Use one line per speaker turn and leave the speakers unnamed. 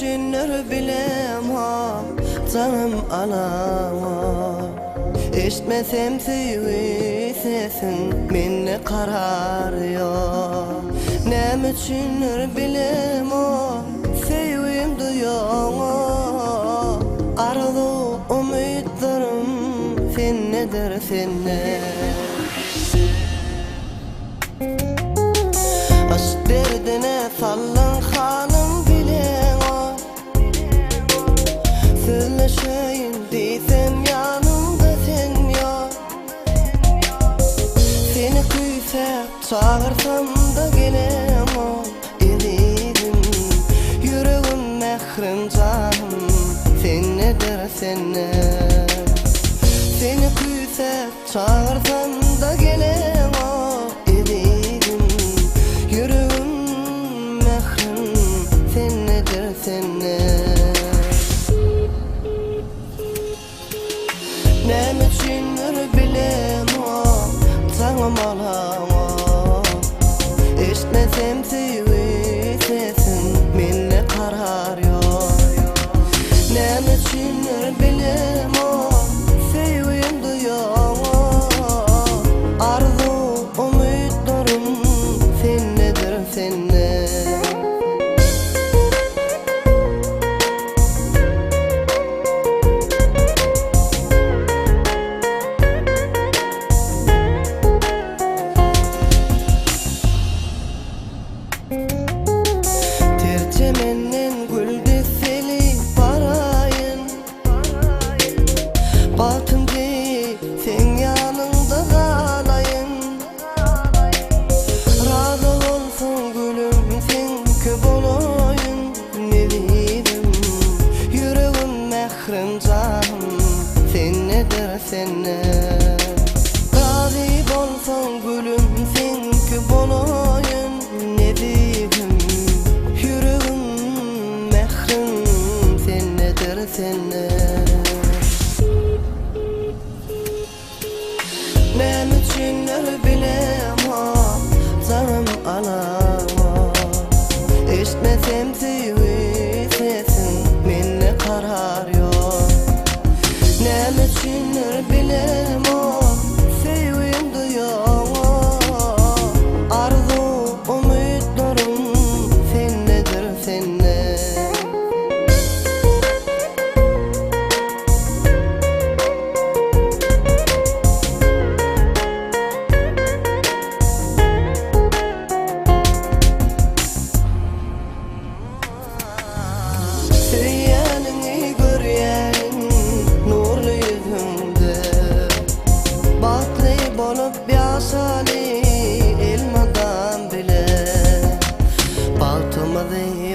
üçindir bilemok, jaňym alaňok. Eşitmesem söýgi sesin, mende karar ýok. Näme üçindir bilemok, söýgim duýaňok. Arzuw umytlarym sendedir sende. Yşk derdine saldyň halym bileňok. Sözleşeýin diýsem ýanymda sen ýok. Seni küýsäp çagyrsam-da geleňok ezizim. Ýüregim mährim janym sendedir sende. Seni küýsäp Çagyrsaň-da geleňok ezizim, Ýüregim, mährim sendedir sende. Näme üçindir bilemok, jaňym alaňok. Eşitmesem söýgi sesin, mende karar ýok. Näme üçindir bilemok, Söýgim duýaňok. Arzuw, umytlarym sendedir, sende. Terjemenden gül desseli baraýyn. Bagtym deý seň ýanyňda galaýyn. Razy bolsaň gülüm seňki bolaýyn ezizim. Ýüregim mährim janym sendedir sende. Razy bolsaň gülüm seňki bolaýyn ezizim. Ýüregim Mährim sendedir sende. Näme üçindir bilemok, janym alamok. Eşitmesem söýgi sesin, mende karar ýok. Näme üçindir bilemok, söýgim duýamok. Arzuw umytlarym sendedir sende. Söýýäniňi görýärin nurly ýüzüňde. Bagtly bolup ýaşaly elmydam bile. Bagtymyzy.